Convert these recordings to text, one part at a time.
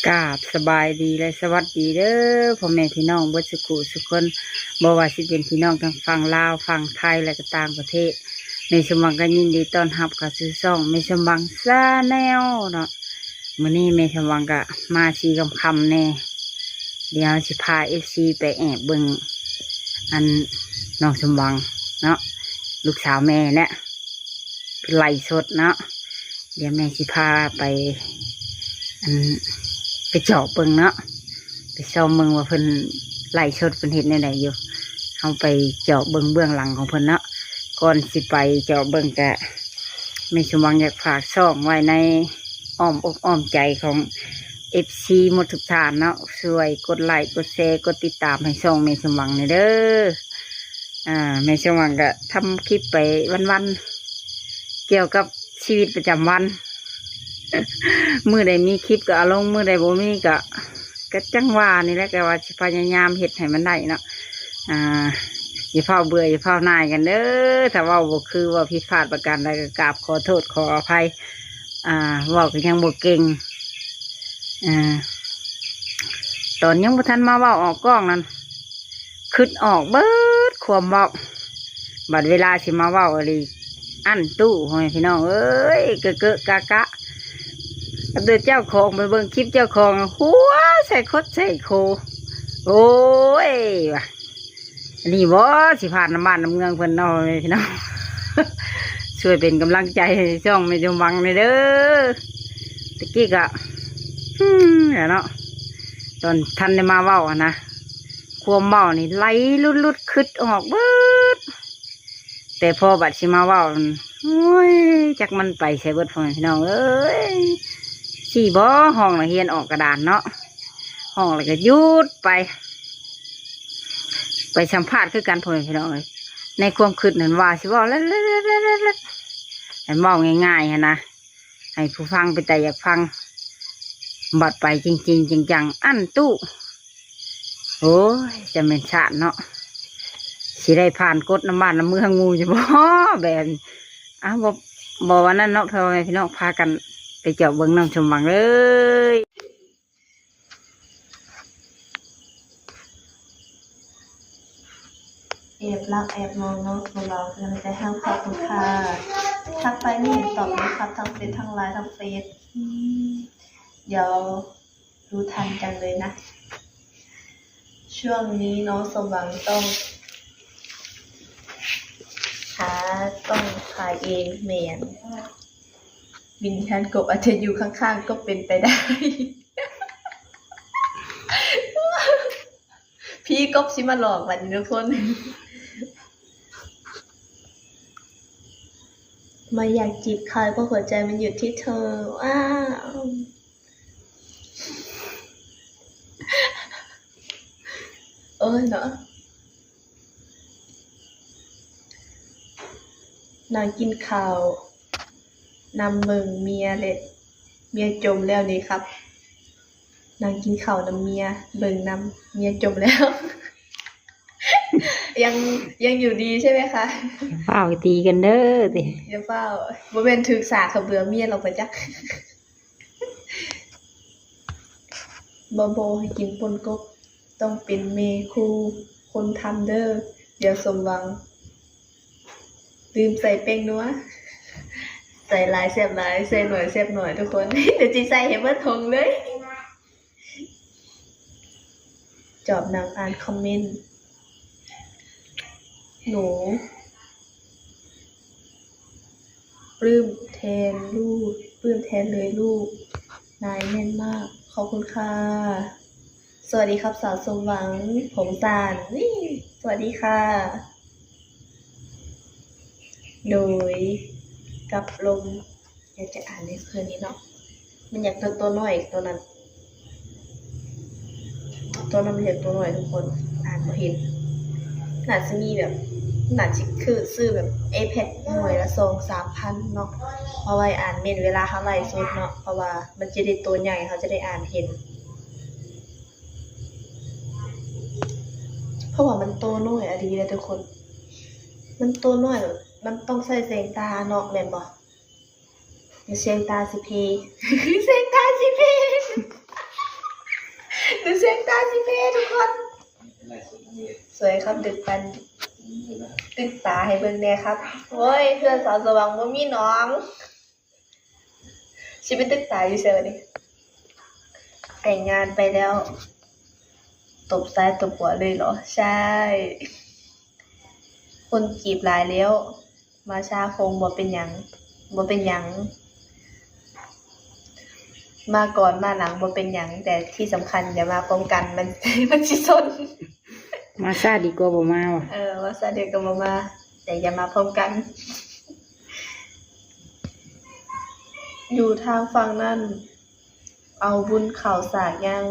ກາບສະບາຍດີ ແລະ ສະຫວັດດີເດີ ພໍ່ແມ່ພີ່ນ້ອງເບິດສຸຂູສຸຄົນ, ບໍ່ວ່າຊິເປັນພີ່ນ້ອງທາງຝັ່ງລາວ, ຝັ່ງໄທ ແລະ ກໍຕ່າງປະເທດ. ແມ່ສົມຫວັງກໍຍິນດີຕ້ອນຮັບເຂົ້າສູ່ຊ່ອງແມ່ສົມຫວັງ Channel ເນາະ. ມື້ນີ້ແມ່ສົມຫວັງກໍມາສີ່ຄ່ຳໆແດ່, ດຽວຊິພາເອັຟຊີໄປແອບເບິ່ງ ອັນ ນ້ອງສົມຫວັງເນາະ, ລູກສາວແມ່ແຫຼະ. ເພິ່ນໄລຟ໌ສົດເນາະ, ດຽວແມ່ຊິພາໄປ ອັນ ໄປເຈາະເບິ່ງເນາະ, ໄປຊອມເບິ່ງວ່າເພິ່ນໄລຟ໌ສົດເພິ່ນເຮັດແນວໃດຢູ່. ເຮົາໄປເຈາະເບິ່ງເບື້ອງຫຼັງຂອງເພິ່ນເນາະ. ກ່ອນຊິໄປເຈາະເບິ່ງກະ ແມ່ສົມຫວັງຢາກຝາກຊ່ອງໄວ້ໃນອ້ອມອົກອ້ອມໃຈຂອງເອັຟຊີໝົດທຸກທ່ານເນາະ, ຊ່ວຍກົດໄລຄ໌ ກົດແຊ ກົດຕິດຕາມໃຫ້ຊ່ອງແມ່ສົມຫວັງແດ່ເດີ. ອ່າ ແມ່ສົມຫວັງກະທຳຄລິບໄປວັນໆ ກ່ຽວກັບຊີວິດປະຈຳວັນ. ມື້ໃດມີຄລິບກໍເອົາລົງ, ມື້ໃດບໍ່ມີກໍ ກໍຈັ່ງວ່ານີ້ແຫຼະ, ກໍວ່າຊິພະຍາຍາມເຮັດໃຫ້ມັນໄດ້ເນາະ. ອ່າ ຢ່າຟ້າວເບື່ອ ຢ່າຟ້າວໜ່າຍກັນເດີ. ຖ້າເວົ້າບໍ່ຄື ເວົ້າຜິດພາດປະການໃດ ກໍກາບຂໍໂທດຂໍອະໄພ. ອ່າ ເວົ້າກໍຍັງບໍ່ເກັ່ງ. ອ່າ ຕອນຍັງບໍ່ທັນມາເວົ້າອອກກ້ອງນັ້ນ ຄິດອອກເບິດຄວາມເວົ້າ, ບັດເວລາຊິມາເວົ້າອີ່ຫຼີ ອັ້ນຕູ້ ພໍ່ແມ່ພີ່ນ້ອງເອີຍ, ເກະເກະກະກະ. ເດີເຈົ້າຂອງໄປເບິ່ງຄລິບເຈົ້າຂອງ ຫົວໃສ່ຄົດໃສ່ໂຄ. ໂອ້ຍ ວ່າ ອັນນີ້ບໍ່ ຊິຜ່ານນຳບ້ານນຳເມືອງເພິ່ນເນາະ ພີ່ນ້ອງ. ຊ່ວຍເປັນກຳລັງໃຈໃຫ້ຊ່ອງແມ່ສົມຫວັງແດ່ເດີ. ຕະກີ້ກະ ອືມ ແຫຼະເນາະ, ຕອນທັນໄດ້ມາເວົ້າຫັ້ນນະ ຄວາມເວົ້ານີ້ໄຫຼຫຼຸດໆ ຄິດອອກເບິດ. ແຕ່ພໍບັດຊິມາເວົ້າ ໂອ້ຍ ຈັກມັນໄປໃສເບິດ ພໍ່ແມ່ພີ່ນ້ອງເອີຍ. ຊີ້ບໍ່ ຮ້ອງແລ້ວຮຽນອອກກະດານເນາະ, ຮ້ອງແລ້ວກໍຢຸດໄປ. ໄປສຳພາດຄືກັນ ພໍ່ແມ່ພີ່ນ້ອງເອີຍ, ໃນຄວາມຄິດນັ້ນວ່າຊິເວົ້າແລ້ວ ອັນເວົ້າງ່າຍໆຫັ້ນນະ ໃຫ້ຜູ້ຟັງເປັນຕາຢາກຟັງ, ບັດໄປຈິງໆຈັງໆ ອັ້ນຕູ້. ໂອ້ຍ ຈະແມ່ນຊາດເນາະ, ຊິໄດ້ຜ່ານກົດນຳບ້ານນຳເມືອງໝູ່ຢູ່ບໍ່ ແບບ. ອ້າວ ບໍ່ ບໍ່ວ່ານັ້ນເນາະ ພໍ່ແມ່ພີ່ນ້ອງ, ພາກັນໄປເຈາະເບິ່ງນ້ອງສົມຫວັງເລີຍ. ແອບຫຼັບແອບນອນເນາະ ພວກເຮົາກໍມີແຕ່ຮັກ ຂອບຄຸນຄ່ະ. ທັກໄປນີ້ຕອບເລີຍຄັບ ທັງເຟສ ທັງໄລນ໌ ທັງເຟສ. ອືມ ດຽວ ຮູ້ທັນກັນເລີຍນະ. ຊ່ວງນີ້ນ້ອງສົມຫວັງຕ້ອງຫາ ຕ້ອງຂາຍເອງແມ່ນ. ວິນທານກົບອາດຈະຢູ່ຂ້າງໆກໍເປັນໄປໄດ້. ຜີກົບຊິມາຫຼອກບັດນີ້ທຸກຄົນ. ไม่อยากจีบใคร เพราะหัวใจมันอยู่ที่เธอ ว้าว โอ๊ยเนาะ นั่งกินข้าวนำเบิ่งเมียและเมียจมแล้วนี่ครับ นั่งกินข้าวนำเมีย เบิ่งนำเมียจมแล้ว ยัง ยังอยู่ดีใช่ไหมคะ อย่าฟ้าวตีกันเด้อติ อย่าฟ้าว บ่แม่นถืกสากเขาเบื่อเมียเราไปจัก บ่ บ่ให้กินป่นกบ ต้องเป็นแม่ครูคนทำเด้อ เดี๋ยวสมหวัง ลืมใส่แป้งนัว ใส่หลายแซ่บหลาย ใส่หน่อยแซ่บหน่อยทุกคน เดี๋ยวจิใส่ให้เบิดถุงเลย จอบนั่งอ่านคอมเมนต์ หนู ปลื้มแทนลูก ปลื้มแทนเลยลูก นายแน่นมาก ขอบคุณค่ะ สวัสดีครับสาวสมหวัง ผมสั้น นี่ สวัสดีค่ะ โดย กับลม อยากจะอ่านในคืนนี้เนาะ มันอยากตัว ตัวน้อยตัวนั้น ตัวนั้นมันอยากตัวน้อยทุกคน อ่านบ่เห็น น่าสิมีแบบ น่าสิคือซื้อแบบ iPad หน่วยละสองสามพันเนาะ เอาไว้อ่านเม้นต์เวลาเฮาไลฟ์สดเนาะ เพราะว่ามันจะได้ตัวใหญ่ เฮาจะได้อ่านเห็น เพราะว่ามันตัวน้อยอะดีนะทุกคน มันตัวน้อยแบบ มันต้องใส่แสงตาเนาะ แม่นบ่ แสงตาสิเพ แสงตาสิเพ ຄືແສງຕາຊິແພ້ທຸກຄົນ. ຊ່ວຍຄຳດຶກປັນຕຶກຕາໃຫ້ເບິ່ງແດ່ຄັບ. ໂອ້ຍ ເຮືອນສາວສະຫວ່າງບໍ່ມີໜອງ. ຊິໄປຕຶກຕາຢູ່ໃສວະນີ້? ແຕ່ງງານໄປແລ້ວ ຕົບຊ້າຍຕົບຂວາເລີຍເຫລອ? ໃຊ່ ຄົນຈີບຫຼາຍແລ້ວ. ມາຊ້າຄົງບໍ່ເປັນຫຍັງ ບໍ່ເປັນຫຍັງ ມາກ່ອນມາຫຼັງບໍ່ເປັນຫຍັງ ແຕ່ທີ່ສຳຄັນຢ່າມາພ້ອມກັນ ມັນ ມັນຊິຊົນ. ມາຊ້າດີກວ່າບໍ່ມາຫວາ? ເອີ ມາຊ້າດີກວ່າບໍ່ມາ ແຕ່ຢ່າມາພ້ອມກັນ. ຢູ່ທາງຝັ່ງນັ້ນ ເອົາບຸນເຂົ້າສາກຍັງ?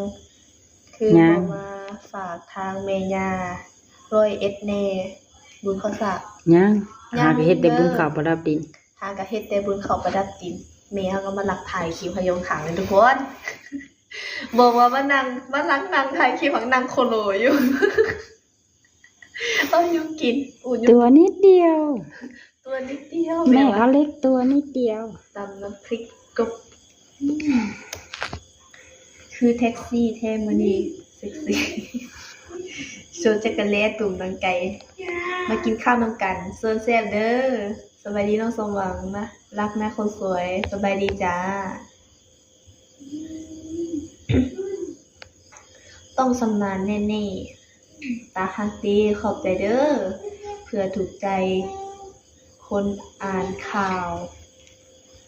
ຄື ຍັງ ບໍ່ມາຝາກທາງແມ່ຍ່າຮ້ອຍເອັດແດ່ ບຸນເຂົ້າສາກ? ຍັງ ຍັງ ຫາກະເຮັດແຕ່ບຸນເຂົ້າປະດັບດິນ. ຫາກະເຮັດແຕ່ບຸນເຂົ້າປະດັບດິນ. ແມ່ເຮົາກະມາລັກຖ່າຍຄລິບເຮົາຢູ່ຂ້າງໆ ເລີຍທຸກຄົນ. ບອກວ່າມານັ່ງ ມາລັກນັ່ງຖ່າຍຄລິບ ຫາກນັ່ງໂຄໂລຢູ່. ເອົາຍຸງກິນ ອູ້ ຍຸງ ຕົວນິດດຽວ ຕົວນິດດຽວ ແມ່ເຂົາເລັກຕົວນິດດຽວ. ຕຳນ້ຳພຣິກກົບ ອືມ ຄືແທັກຊີແທ້ມື້ນີ້ ເຊັກຊີ ໂຊຈັກກະແລຕຸ່ມຕັ້ງໄກ. ມາກິນເຂົ້ານຳກັນ ເຊີນແຊບເດີ. ສະບາຍດີນ້ອງສົມຫວັງ ນະ ລັກນະຄົນສວຍ ສະບາຍດີຈ້າ. ຕ້ອງຊຳນານແນ່ໆ. ຕາຮັກເດ້ ຂອບໃຈເດີ ເພື່ອຖືກໃຈຄົນອ່ານຂ່າວ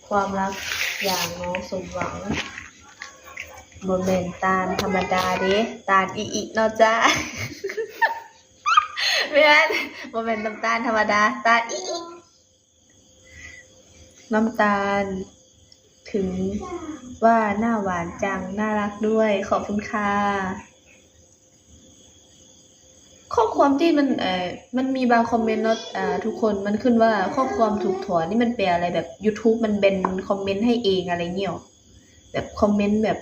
ຄວາມລັກຢ່າງນ້ອງສົມຫວັງ. ບໍ່ແມ່ນຕານທຳມະດາເດ້ ຕານອີ່ໆ ເນາະຈ້າ. ແມ່ນ ບໍ່ແມ່ນນ້ຳຕານທຳມະດາ ຕານອີ່ໆ. ນ້ຳຕານ ເຖິງວ່າໜ້າຫວານຈັງ ໜ້າລັກດ້ວຍ ຂອບຄຸນຄ່ະ. ຂໍ້ຄວາມທີ່ມັນ ເອີ ມັນມີບາງຄອມເມັນເນາະ ອາ ທຸກຄົນ ມັນຂຶ້ນວ່າຂໍ້ຄວາມຖືກຖອນ ນີ້ມັນແປວ່າແບບ YouTube ມັນແບນຄອມເມັນໃຫ້ເອງ ອະໄລນີ້ຫວາ? ແບບຄອມເມັນແບບ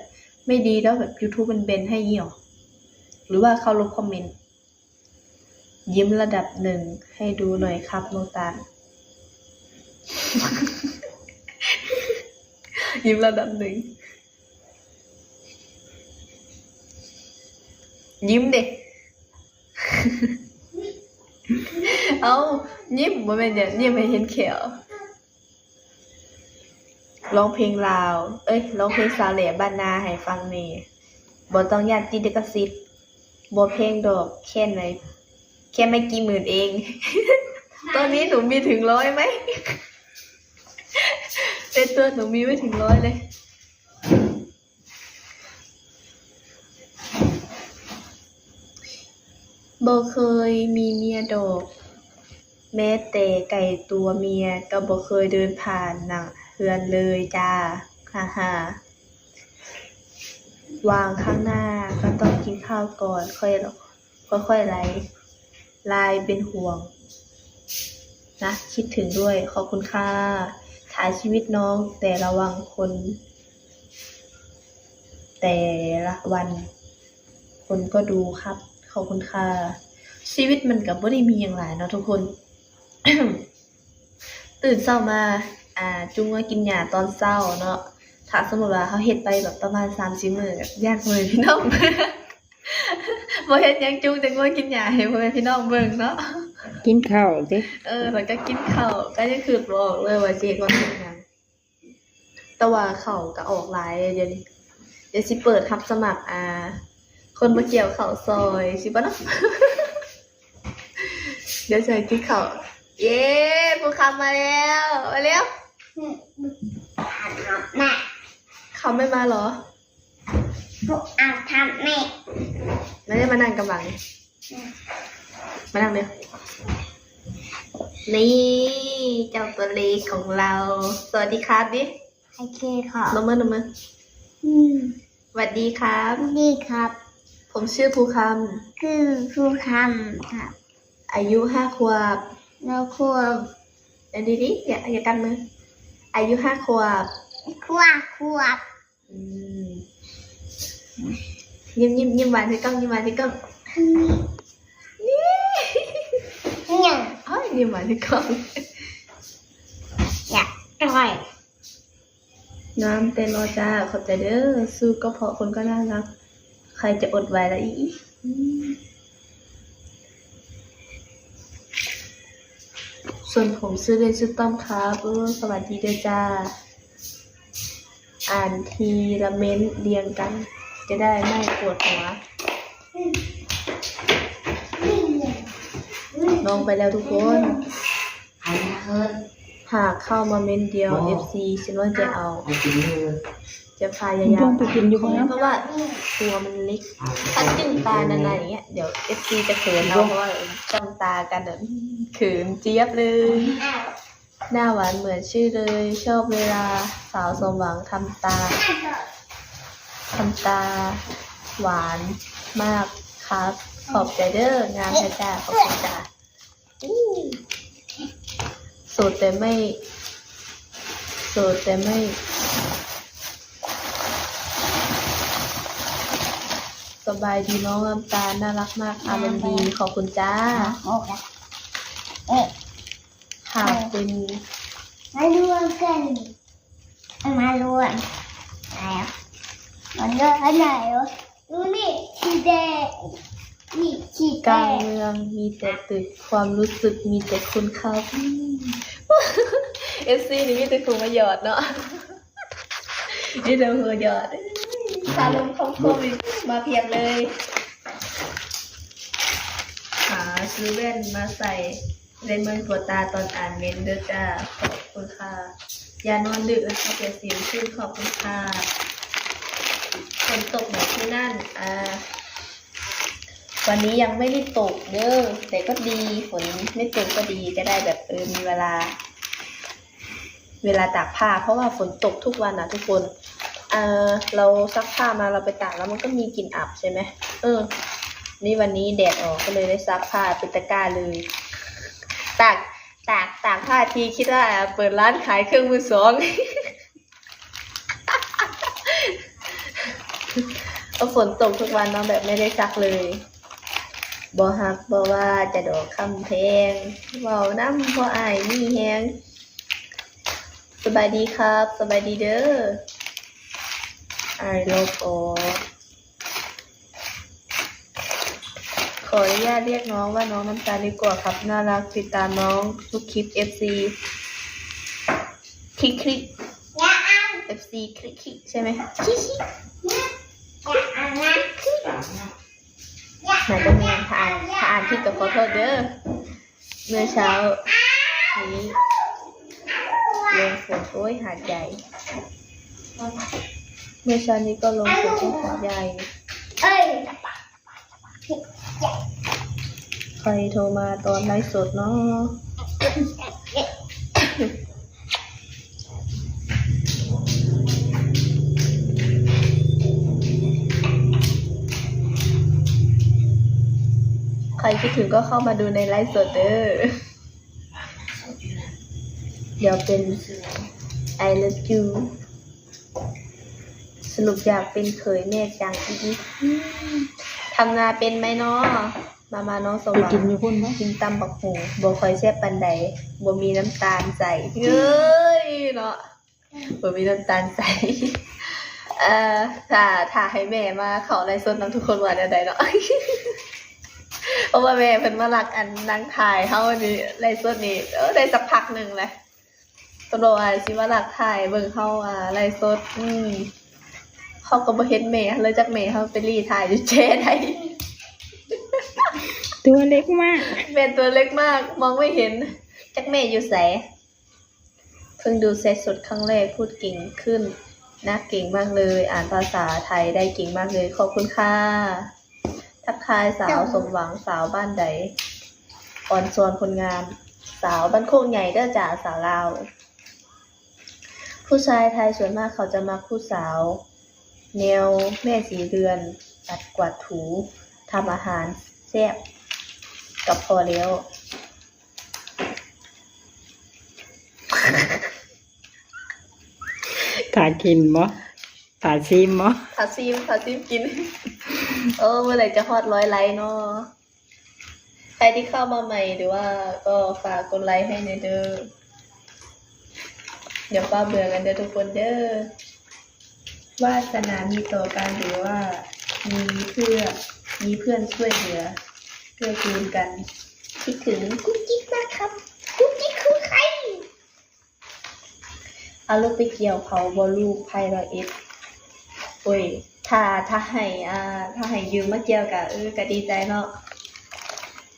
ໄມ່ດີແລ້ວ ແບບ YouTube ມັນແບນໃຫ້ນີ້ຫວາ? ຫຼືວ່າເຄົາລົບຄອມເມັນ? ຍິ້ມລະດັບໜຶ່ງໃຫ້ດູໜ້ອຍຄັບນ້ອງຕານ. ຍິ້ມລະດັບໜຶ່ງ ຍິ້ມເດ. ເອົ້າ ຍິ້ມ ບໍ່ແມ່ນຫຍັງ ຍິ້ມໃຫ້ເຫັນແຂ້ວ. ຮ້ອງເພງລາວ ເອີຍ ຮ້ອງເພງສາວແຫຼບ້ານນາໃຫ້ຟັງແດ່. ບໍ່ຕ້ອງຢ້ານຕິດລິຂະສິດ ບໍ່ແພງດອກ ແຄ່ໄໝ ແຄ່ໄໝກີ່ໝື່ນເອງ. ຕອນນີ້ໜູມີເຖິງຮ້ອຍໄໝ? ເປັນຕົວໜູມີໄວ້ເຖິງຮ້ອຍເລີຍ. ບໍ່ເຄີຍມີເມຍດອກ ແມ້ແຕ່ໄກ່ຕົວເມຍກໍບໍ່ເຄີຍເດີນຜ່ານໜ້າເຮືອນເລີຍຈ້າ ຫາໆ. ຫວ່າງຂ້າງໜ້າກໍຕ້ອງກິນເຂົ້າກ່ອນ ຄ່ອຍ ຄ່ອຍໆໄຫຼ ລາຍເປັນຫ່ວງນະ ຄິດເຖິງດ້ວຍ ຂອບຄຸນຄ່ະ. ຖ້າຊີວິດນ້ອງແຕ່ລະວັນຄົນ ແຕ່ລະວັນຄົນກໍດູຄັບ ຂອບຄຸນຄ່ະ. ຊີວິດມັນກະບໍ່ໄດ້ມີຫຍັງຫຼາຍເນາະທຸກຄົນ. ຕື່ນເຊົ້າມາ ອາ ຈູງງົວກິນຫຍ້າຕອນເຊົ້າເນາະ. ຖ້າສົມມຸດວ່າເຮົາເຮັດໄປແບບປະມານສາມສີ່ມື້ ຢ້ານພໍ່ແມ່ພີ່ນ້ອງ ບໍ່ເຮັດຫຍັງ ຈູງແຕ່ງົວກິນຫຍ້າໃຫ້ພໍ່ແມ່ພີ່ນ້ອງເບິ່ງເນາະ. ກິນເຂົ້າຕິ ເອີ ແລ້ວກໍກິນເຂົ້າ ກໍຍັງຄິດບໍ່ອອກເລີຍວ່າຊິເຮັດ ວ່າເຮັດຫຍັງ. ແຕ່ວ່າເຂົ້າກໍອອກຫຼາຍແລ້ວດຽວນີ້. ດຽວຊິເປີດຮັບສະໝັກ ອາ ຄົນມາກ່ຽວເຂົ້າຊອຍ ຊິບໍ່ເນາະ. ດຽວຊິໃຫ້ກິນເຂົ້າ. ເຢ້ ຜູ້ຄຳມາແລ້ວ ມາເລັວ. ເຂົ້າແມ່ມາເຫຼືອ? ພວກອາບນ້ຳແມ່ ມາເດີ ມານັ່ງກັບບັງ ມານັ່ງເດີ. ນີ້ ເຈົ້າຕົວເລັກຂອງເຮົາ ສະຫວັດດີຄັບດິ. ໂອເຄຄັບ ນົບມື ນົບມື. ອືມ ສະຫວັດດີຄັບ ສະຫວັດດີຄັບ. ຜົມຊື່ພູຄຳ ຊື່ພູຄຳຄັບ. ອາຍຸຫ້າຂວບ ຫ້າຂວບ. ເອົາດີໆ ຢ່າ ຢ່າກັດມື. ອາຍຸຫ້າຂວບ ຂວບ ຂວບ. ອືມ ຍິ້ມ ຍິ້ມ ຍິ້ມຫວານໃສ່ກ້ອງ ຍິ້ມຫວານໃສ່ກ້ອງ. ອືມ ນີ້ ຫຍັງ? ໂອ້ຍ ຍິ້ມຫວານໃສ່ກ້ອງ. ຢາກຕ່ອຍ. ງາມແຕ່ຫຼໍ່ຈ້າ ຂອບໃຈເດີ. ສູ້ກໍເພາະຄົນກໍໜ້າຮັກ. ໃຜ ໃຜຈະອົດໄຫວລະອີກ. ສ່ວນຜົມຊື່ເລ່ນຊື່ຕ້ອມຄັບ. ເອີ ສະຫວັດດີເດີຈ້າ. ອ່ານທີລະເມັນລຽງກັນ ຈະໄດ້ໄມ່ປວດຫົວ. ນ້ອງໄປແລ້ວທຸກຄົນ. ຫາກເຂົ້າມາເມັນດຽວ ເອັຟຊີ ຊິນ້ອຍຈະເອົາ ຈະພະຍາຍາມ ເພາະວ່າຕົວມັນເລັກ. ຖ້າຈຶ່ງຕາໜາໆຢ່າງເງຍ ດຽວ ເອັຟຊີ ຈະເຂີນເອົາ ເພາະວ່າຈ້ອງຕາກັນ ເຂີນຈຽບເລີຍ. ໜ້າຫວານເໝືອນຊື່ເລີຍ ຊອບເວລາສາວສົມຫວັງທຳຕາ ທຳຕາຫວານມາກຄັບ. ຂອບໃຈເດີ ງາມແທ້ຈ້າ. ຂອບຄຸນຈ້າ. ໂສດແຕ່ໄມ້ ໂສດແຕ່ໄມ້. ສະບາຍດີນ້ອງນ້ຳຕານ ໜ້າລັກມາກ ອາລົມດີ. ຂອບຄຸນຈ້າ. ຫາກເປັນ ມາລວມກັນ ເອົາມາລວມ ໄປ ມັນເລີກອັນໃດ ດູນີ້ສີແດງ ນີ້ສີແດງ. ກາງເມືອງມີແຕ່ຕຶກ ຄວາມຮູ້ສຶກມີແຕ່ຄົນຂັບ. ເອັຟຊີ ນີ້ມີແຕ່ຜູ້ມາຢອດເນາະ ມີແຕ່ຜູ້ຢອດ. ຄາລົມຄຳຄົມນີ້ມາພຽບເລີຍ. ຫາຊື້ແວ່ນມາໃສ່ ໄດ້ເມີນປົວຕາຕອນອ່ານເມັນເດີຈ້າ. ຂອບຄຸນຄ່ະ. ຢ່ານອນດຶກນະຄະ ເສຍສີນຂຶ້ນ. ຂອບຄຸນຄ່ະ. ຝົນຕົກໃນທີ່ນັ້ນ ອ່າ ວັນນີ້ຍັງໄມ່ໄດ້ຕົກເດີ ແຕ່ກໍດີ ຝົນໄມ່ຕົກກໍດີ ຈະໄດ້ແບບ ເອີ ມີເວລາ ເວລາຕາກຜ້າ ເພາະວ່າຝົນຕົກທຸກວັນນະທຸກຄົນ. ເອີ ເຮົາຊັກຜ້າມາ ເຮົາໄປຕາກແລ້ວ ມັນກໍມີກິ່ນອັບໃຊ່ໄໝ? ເອີ ນີ້ວັນນີ້ແດດອອກ ກໍເລີຍໄດ້ຊັກຜ້າເປັນຕະກ້າເລີຍ. ຕາກ ຕາກ ຕາກຜ້າທີ່ຄິດວ່າເປີດຮ້ານຂາຍເຄື່ອງມືສອງ. ເພາະຝົນຕົກທຸກວັນເນາະ ແບບໄມ່ໄດ້ຊັກເລີຍ. ບໍ່ຮັກບໍ່ວ່າຈະດອກຄຳແພງ ເວົ້ານຳເພາະອ້າຍມີແຮງ. ສະບາຍດີຄັບ ສະບາຍດີເດີ ອ້າຍລໍກໍ. ຂໍອະນຸຍາດຮຽກນ້ອງວ່ານ້ອງນ້ຳຕານດີກວ່າຄັບ ໜ້າລັກ. ຕິດຕາມນ້ອງທຸກຄລິບ ເອັຟຊີ ຄລິກໆ ເອັຟຊີ ຄລິກໆ ໃຊ່ໄໝ? ໜ້າຈະແມ່ນ ຖ້າອ່ານ ຖ້າອ່ານຜິດກໍຂໍໂທດເດີ. ເມື່ອເຊົ້ານີ້ລົງຝົນ ໂອ້ຍ ຫາດໃຫຍ່. ເມື່ອເຊົ້ານີ້ກໍລົງຝົນທີ່ຫາດໃຫຍ່. ຂ້ອຍໂທມາຕອນໄລຟ໌ສົດເນາະ. ໃຜຄິດເຖິງກໍເຂົ້າມາດູໃນໄລຟ໌ສົດເດີ. ດຽວເປັນ I love you. ສະຫຼຸບຢາກເປັນເຂີຍແມ່ຈັງອີກ. ທຳນາເປັນໄໝນໍ? ມາ ມາ ນ້ອງສະຫວັງ ກິນຢູ່ພຸ້ນບໍ່? ກິນຕຳບັກຫຸ່ງ ບໍ່ຄ່ອຍແຊບປານໃດ ບໍ່ມີນ້ຳຕານໃສ່. ເອີຍເນາະ ບໍ່ມີນ້ຳຕານໃສ່. ເອີ ຖ້າ ຖ້າໃຫ້ແມ່ມາເຂົ້າໄລຟ໌ສົດນຳທຸກຄົນວ່າແນວໃດເນາະ? ເພາະວ່າແມ່ເພິ່ນມາລັກອັນນັ່ງຖ່າຍເຮົານີ້ ໄລຟ໌ສົດນີ້ ເອີ ໄດ້ສັກພັກໜຶ່ງແຫຼະ. ເພິ່ນບອກວ່າຊິມາລັກຖ່າຍເບິ່ງເຮົາ ອ່າ ໄລຟ໌ສົດ. ອືມ ເຮົາກໍບໍ່ເຫັນແມ່ເລີຍ ຈັກແມ່ເຮົາໄປຫຼີ່ຖ່າຍຢູ່ແຈໃດ. ຕົວເລັກມາກ ແມ່ຕົວເລັກມາກ ມອງໄມ່ເຫັນ ຈັກແມ່ຢູ່ໃສ. ເພິ່ງດູໄລຟ໌ສົດຄັ້ງແລກ ພູດເກັ່ງຂຶ້ນນະ ເກັ່ງມາກເລີຍ ອ່ານພາສາໄທໄດ້ເກັ່ງມາກເລີຍ. ຂອບຄຸນຄ່ະ. ທັກທາຍສາວສົມຫວັງ ສາວບ້ານໃດ? ອອນຊອນຄົນງາມ ສາວບ້ານໂຄກໃຫຍ່ເດີຈ້າ ສາວລາວ. ຜູ້ຊາຍໄທສ່ວນມາກເຂົາຈະມັກຜູ້ສາວແນວແມ່ສີເດືອນ ປັດກວາດຖູ ທຳອາຫານແຊບກໍພໍແລ້ວ. ຖ້າກິນບໍ່? ຖ້າຊີມບໍ່? ຖ້າຊີມ ຖ້າຊີມກິນ. ໂອ້ ເມື່ອໃດຈະຮອດຮ້ອຍໄລເນາະ? ໃຜທີ່ເຂົ້າມາໃໝ່ ຫຼືວ່າກໍຝາກກົດໄລໃຫ້ແດ່ເດີ. ຢ່າຟ້າວເບື່ອກັນເດີທຸກຄົນເດີ. ວາສະໜາມີຕໍ່ກັນ ຫຼືວ່າ ມີເພື່ອ ມີເພື່ອນຊ່ວຍເຫຼືອ ເກື້ອກູນກັນ. ຄິດເຖິງກຸກກິກນະຄັບ ກຸກກິກຄືໃຄ? ເອົາລົດໄປກ່ຽວເຂົາບໍ່ລູກ ໄພຮ້ອຍເອັດ? ໂອ້ຍ ຖ້າ ຖ້າໃຫ້ ອ່າ ຖ້າໃຫ້ຢືມມາກ່ຽວກະ ເອີ ກະດີໃຈເນາະ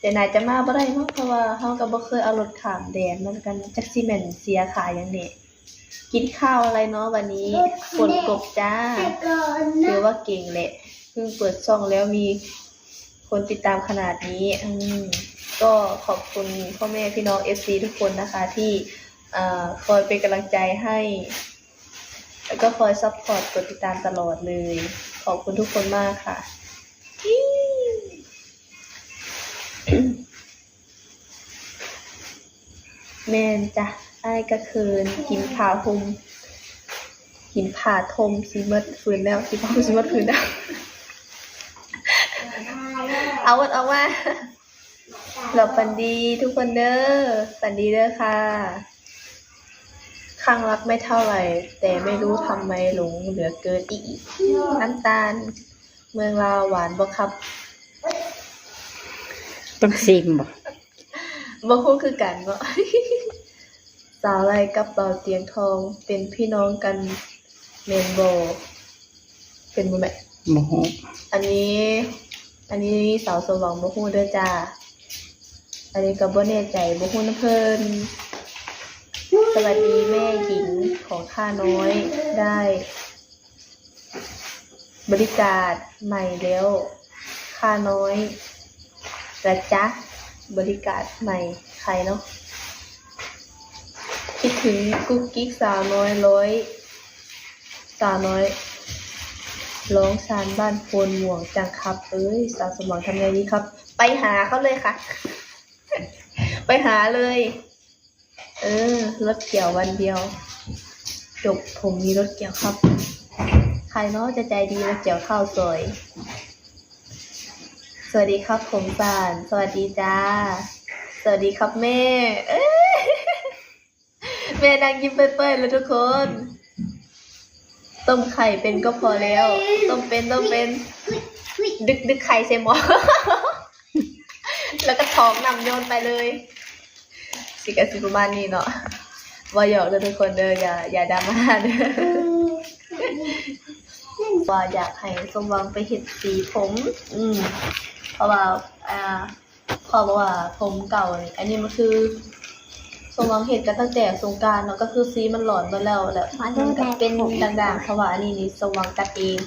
ແຕ່ໜ້າຈະມາບໍ່ໄດ້ເນາະ ເພາະວ່າເຮົາກະບໍ່ເຄີຍເອົາລົດຂ້າມແດນ ມັນກະຈັກຊິແມ່ນເສຍຄ່າຫຍັງແດ່. ກິນຂ້າວອະໄລເນາະວັນນີ້? ຝົນກົບຈ້າ. ຖືວ່າເກັ່ງແຫຼະ ເພິ່ງເປີດຊ່ອງແລ້ວມີຄົນຕິດຕາມຂະໜາດນີ້. ອືມ ກໍຂອບຄຸນພໍ່ແມ່ພີ່ນ້ອງເອັຟຊີທຸກຄົນນະຄະ ທີ່ ເອີ ຄອຍເປັນກຳລັງໃຈໃຫ້ ແລ້ວກໍຄອຍຊັບພອດ ກົດຕິດຕາມຕະຫຼອດເລີຍ. ຂອບຄຸນທຸກຄົນມາກຄ່ະ. ແມ່ນຈ້ະ ອ້າຍກະເຂີນ ກິນຜ້າຫົ່ມ ກິນຜ້າຖົມຊິໝົດຟືນແລ້ວ ກິນຜ້າຫົ່ມຊິໝົດຟືນແລ້ວ. ເອົາອອກມາ. ຫຼັບຝັນດີທຸກຄົນເດີ ຝັນດີເດີຄ່ະ. ຂ້າງລັກໄມ່ເທົ່າໄຫຼ ແຕ່ໄມ່ຮູ້ທຳໄມຫຼົງເຫຼືອເກີນ. ອີ ນ້ຳຕານເມືອງລາວຫວານບໍ່ຄັບ? ຕ້ອງຊີມບໍ່? ບໍ່ຮູ້ຄືກັນເນາະ. ສາວໄລ່ກັບບ່າວຕຽງທອງ ເປັນພີ່ນ້ອງກັນແມ່ນບໍ່? ເປັນບໍ່ແມ່ນ? ບໍ່ຮູ້. ອັນນີ້ ອັນນີ້ສາວສົມຫວັງບໍ່ຮູ້ເດີຈ້າ. ອັນນີ້ກະບໍ່ແນ່ໃຈ ບໍ່ຮູ້ນຳເພິ່ນ. ສະຫວັດດີແມ່ຍິງຂອງຂ້ານ້ອຍ ໄດ້ບໍລິການໃໝ່ແລ້ວ ຂ້ານ້ອຍລະຈ້າ. ບໍລິການໃໝ່ ໃຄເນາະ. ຄິດເຖິງກຸກກິກສາວນ້ອຍຮ້ອຍ ສາວນ້ອຍຮ້ອງຊານບ້ານໂພນມ່ວງຈັງຄັບ. ເອີຍ ສາວສົມຫວັງທຳໄງດີຄັບ? ໄປຫາເຂົາເລີຍຄ່ະ ໄປຫາເລີຍ. ເອີ ລົດກ່ຽວວັນດຽວ ຈົບ ຜົມມີລົດກ່ຽວຄັບ. ໃຜເນາະຈະໃຈດີມາກ່ຽວຂ້າວຊ່ອຍ? ສະຫວັດດີຄັບຜົມສານ ສະຫວັດດີຈ້າ. ສະຫວັດດີຄັບແມ່. ເອີຍ ແມ່ນັ່ງຍິ້ມເປີຍໆເລີຍທຸກຄົນ. ຕົ້ມໄຂ່ເປັນກໍພໍແລ້ວ. ຕົ້ມເປັນ ຕົ້ມເປັນ. ດຶກ ດຶກໄຂ່ໃສ່ໝໍ້ ແລ້ວກໍຖອງນ້ຳໂຍນໄປເລີຍ. ຊິກະຊິປະມານນີ້ເນາະ. ເວົ້າຫຍອກເດີທຸກຄົນເດີ ຢ່າ ຢ່າດຣາມາເດີ. ວ່າຢາກໃຫ້ສົມຫວັງໄປເຮັດສີຜົມ. ອືມ ເພາະວ່າ ອ່າ ເພາະວ່າຜົມເກົ່ານີ້ ອັນນີ້ມັນຄືສົມຫວັງເຮັດກັນຕັ້ງແຕ່ສົງການເນາະ ກໍຄືສີມັນຫຼອນເບິດແລ້ວ ແລ້ວມັນກະເປັນດ່າງໆ ເພາະວ່າອັນນີ້ນີ້ສົມຫວັງກັດເອງ.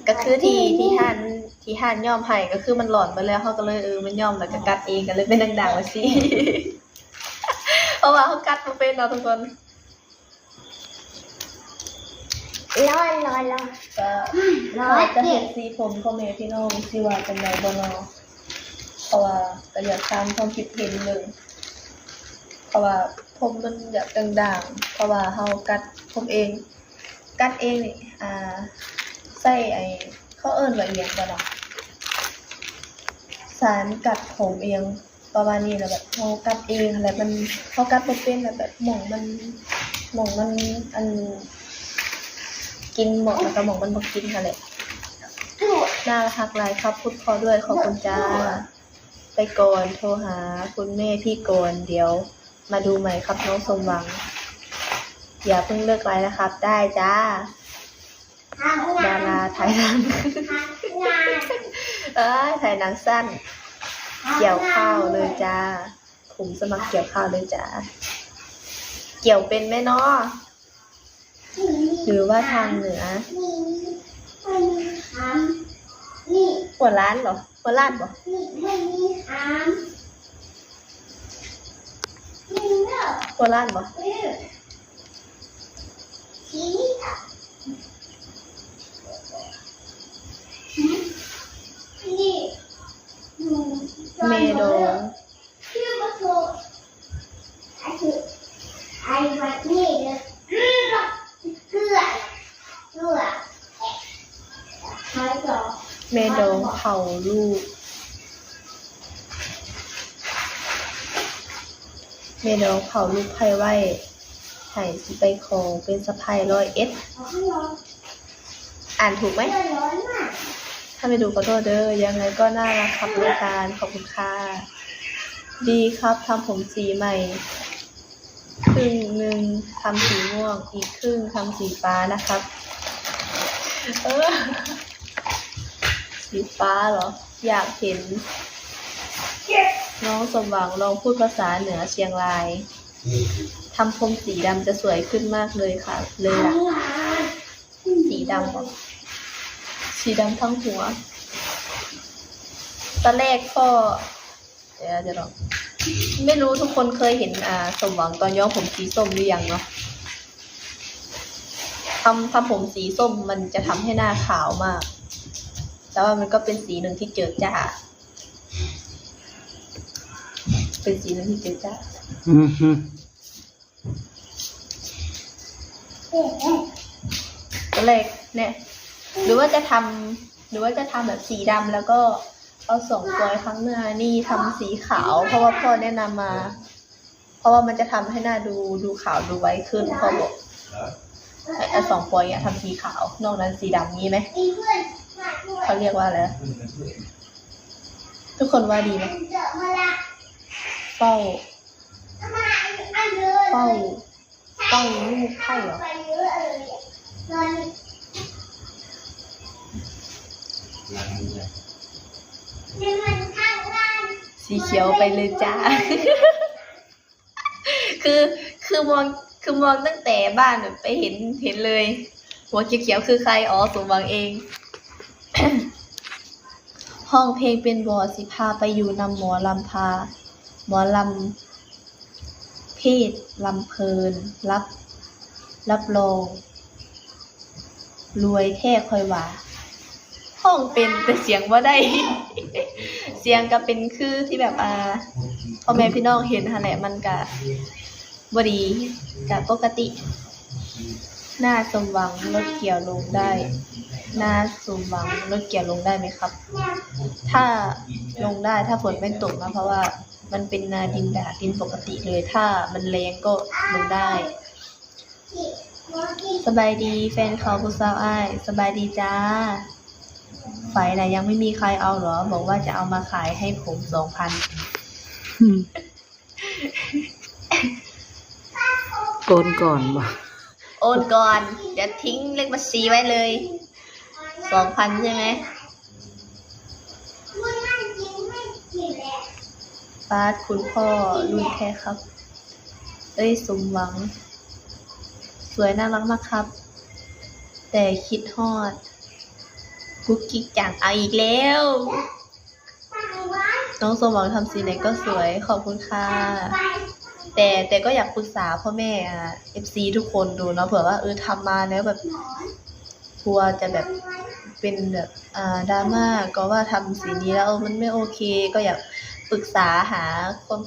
ກະຄືທີ່ ທີ່ຮ້ານ ທີ່ຮ້ານຍ້ອມໃຫ້ ກະຄືມັນຫຼອນເບິດແລ້ວ ເຮົາກະເລີຍ ເອີ ມັນຍ້ອມແລ້ວກະກັດເອງ ກະເລີຍເປັນດ່າງໆ ວ່າຊີ້ ເພາະວ່າເຮົາກັດບໍ່ເປັນເນາະທຸກຄົນ. ຮ້ອນ ຮ້ອນ ຮ້ອນ ກະ ອືມ ຮ້ອນ ວ່າຈະເຮັດສີຜົມພໍ່ແມ່ພີ່ນ້ອງຊິວ່າຈັ່ງໃດບໍ່ນໍ? ເພາະວ່າກະຢາກຖາມຄວາມຄິດເຫັນເບິ່ງ ເພາະວ່າຜົມມັນຢາກດ່າງໆ ເພາະວ່າເຮົາກັດຜົມເອງ ກັດເອງນີ້ ອ່າ ໃຊ້ໄອ້ ເຂົາເອີ້ນວ່າອີ່ຫຍັງເກາະເນາະ ສານກັດຜົມອີ່ຫຍັງ ປະມານນີ້ ແລ້ວແບບເຮົາກັດເອງຫັ້ນແຫຼະ ມັນ ເຮົາກັດບໍ່ເປັນ ແລ້ວແບບໝ່ອງມັນ ໝ່ອງມັນ ອັນ ກິນໝົດ ແລ້ວກໍໝ່ອງມັນບໍ່ກິນຫັ້ນແຫຼະ. ໜ້າຮັກຫຼາຍຄັບ ພຸດພໍດ້ວຍ ຂອບຄຸນຈ້າ. ໄປກ່ອນ ໂທຫາຄຸນແມ່ພີ່ກ່ອນ ດຽວມາດູໃໝ່ຄັບນ້ອງສົມຫວັງ. ຢ່າເພິ່ງເລີກໄລນະຄັບ. ໄດ້ຈ້າ. ດາລາຖ່າຍໜັງ ເອີຍ ຖ່າຍໜັງສັ້ນ. ກ່ຽວຂ້າວເລີຍຈ້າ ຜົມສະໝັກກ່ຽວຂ້າວເລີຍຈ້າ. ກ່ຽວເປັນແມ່ນໍ ຫຼືວ່າທາງເໜືອ? ຫົວລ້ານເບາະ? ຫົວລ້ານເບາະ? ຫົວລ້ານເບາະ? ແມ່ດອງ ແມ່ດອງເຜົາລູກ ແມ່ດອງເຜົາລູກໃພ້ໄວ້ ໃຫ້ຊິໄປຂໍເປັນສະໃພ້ຮ້ອຍເອັດ. ອ່ານຖືກໄໝ? ถ้าไม่ดูขอโทษเด้อ ยังไงก็น่ารักครับน้องการ ขอบคุณค่ะ ดีครับ ทำผมสีใหม่ ครึ่งหนึ่งทำสีม่วง อีกครึ่งทำสีฟ้านะครับ เออ สีฟ้าเหรอ อยากเห็นน้องสมหวังลองพูดภาษาเหนือเชียงราย ทำผมสีดำจะสวยขึ้นมากเลยค่ะ เลยล่ะ สีดำเหรอ สีดำทั้งหัว ตอนแรกพ่อ เดี๋ยว เดี๋ยวก่อน ไม่รู้ทุกคนเคยเห็น อ่า สมหวังตอนย้อมผมสีส้มหรือยังเนาะ ทำ ทำผมสีส้มมันจะทำให้หน้าขาวมาก แต่ว่ามันก็เป็นสีหนึ่งที่เจิดจ้า เป็นสีหนึ่งที่เจิดจ้า อือฮึ ตอนแรกเนี่ย หรือว่าจะทำ หรือว่าจะทำแบบสีดำ แล้วก็เอาสองฟอยล์ข้างหน้านี่ทำสีขาว เพราะว่าพ่อแนะนำมา เพราะว่ามันจะทำให้หน้าดู ดูขาวดูไวขึ้น พ่อบอก ไอ้ ไอ้สองฟอยล์เนี่ยทำสีขาว นอกนั้นสีดำ มีไหม เขาเรียกว่าอะไรนะ ทุกคนว่าดีไหม เฝ้า เฝ้า เฝ้าลูกไข้เหรอ สีเขียวไปเลยจ้า คือ คือมอง คือมองตั้งแต่บ้านแบบไปเห็น เห็นเลย หัวเขียวๆ คือใคร อ๋อ สมหวังเอง ร้องเพลงเป็นบ่ สิพาไปอยู่นำหมอลำ พาหมอลำ เพชรลำเพลิน รับ รับรอง รวยแท้ข้อยว่า ร้องเป็นแต่เสียงบ่ได้ เสียงก็เป็นคือที่แบบ อ่า พ่อแม่พี่น้องเห็นหั้นแหละ มันก็บ่ดี ก็ปกติ นาสมหวังรถเกี่ยวลงได้ นาสมหวังรถเกี่ยวลงได้ไหมครับ ถ้าลงได้ ถ้าฝนไม่ตกนะ เพราะว่ามันเป็นนาดินดาด ดินปกติเลย ถ้ามันแล้งก็ลงได้ สบายดีแฟนเขาผู้สาวอ้าย สบายดีจ้า ไฟนะยังไม่มีใครเอาเหรอ บอกว่าจะเอามาขายให้ผมสองพัน โอนก่อนบ่ โอนก่อน เดี๋ยวทิ้งเลขบัญชีไว้เลย สองพัน ใช่ไหม ป๊าด คุณพ่อรุ่นแท้ครับ เอ้ย สมหวัง สวยน่ารักมากครับ แต่คิดฮอดกุ๊กกิ๊กจัง เอาอีกแล้ว น้องสมหวังทำสีไหนก็สวย ขอบคุณค่ะ แต่ แต่ก็อยากปรึกษาพ่อแม่ อ่า เอฟซี ทุกคนดูเนาะ เผื่อว่า เออ ทำมาแล้วแบบ กลัวจะแบบเป็นแบบ อ่า ดราม่า ก็ว่าทำสีนี้แล้ว เออ มันไม่โอเค ก็อยากปรึกษาหาความ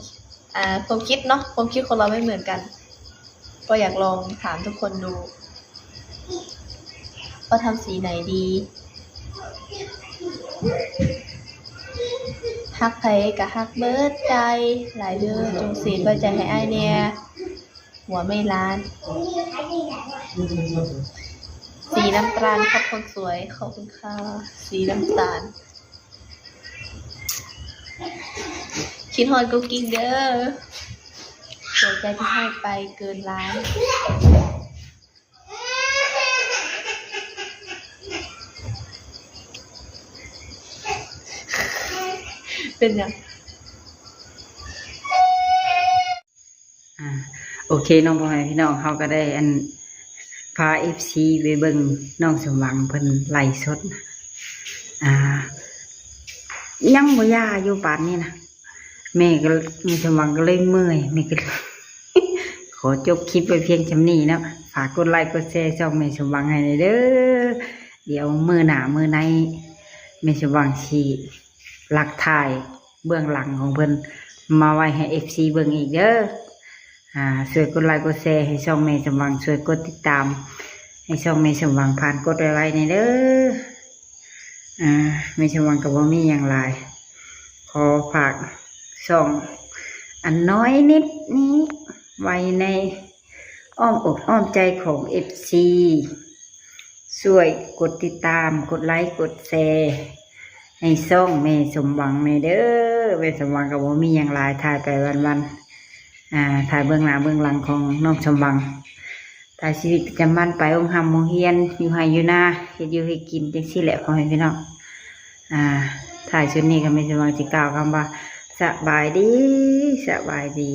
อ่า ความคิดเนาะ ความคิดคนเราไม่เหมือนกัน ก็อยากลองถามทุกคนดู ว่าทำสีไหนดี ฮักไผก็ฮักเบิดใจ หลายเด้อ จงเสดไว้ใจให้อ้ายแหน่ หัวไม่ล้าน สีน้ำตาลครับคนสวย ขอบคุณค่ะ สีน้ำตาล คิดฮอดกุ๊กกิ๊กเด้อ หัวใจที่ให้ไปเกินล้าน เป็นหยัง อ่า โอเคเนาะ พ่อแม่พี่น้อง เฮาก็ได้ อัน พา เอฟซี ไปเบิ่งน้องสมหวังเพิ่นไลฟ์สด อ่า ยังบ่หย่าอยู่ปานนี้นะ แม่ก็ แม่สมหวังก็เลยเมื่อย แม่ก็ ขอจบคลิปไว้เพียงส่ำนี้เนาะ ฝากกดไลก์กดแชร์ช่องแม่สมหวังให้แหน่เด้อ เดี๋ยวมื้อหน้ามื้อใน แม่สมหวังสิลักถ่าย เบื้องหลังของเพิ่นมาไว้ให้ เอฟซี เบิ่งอีกเด้อ อ่า ช่วยกดไลก์กดแชร์ให้ช่องแม่สมหวัง ช่วยกดติดตามให้ช่องแม่สมหวัง ผ่านกดไวๆ แหน่เด้อ อ่า แม่สมหวังก็บ่มีหยังหลาย ขอฝากช่องอันน้อยนิดนี้ไว้ในอ้อมอกอ้อมใจของ เอฟซี ช่วยกดติดตาม กดไลก์ กดแชร์ ໃນຊ່ອງແມ່ສົມຫວັງແດ່ເດີ. ແມ່ສົມຫວັງກໍບໍ່ມີຫຍັງຫຼາຍ ຖ່າຍໄປວັນໆ ອ່າ ຖ່າຍເບື້ອງໜ້າເບື້ອງຫຼັງຂອງນ້ອງສົມຫວັງ ຖ່າຍຊີວິດປະຈຳວັນ ໄປໂຮງຮ່ຳໂຮງຮຽນ ຢູ່ໄຮ່ຢູ່ນາ ເຮັດຢູ່ເຮັດກິນ ຈັ່ງຊີ້ແຫຼະ ພໍ່ແມ່ພີ່ນ້ອງ. ອ່າ ທ້າຍສຸດນີ້ກໍແມ່ສົມຫວັງຊິກ່າວຄຳວ່າ ສະບາຍດີ ສະບາຍດີ.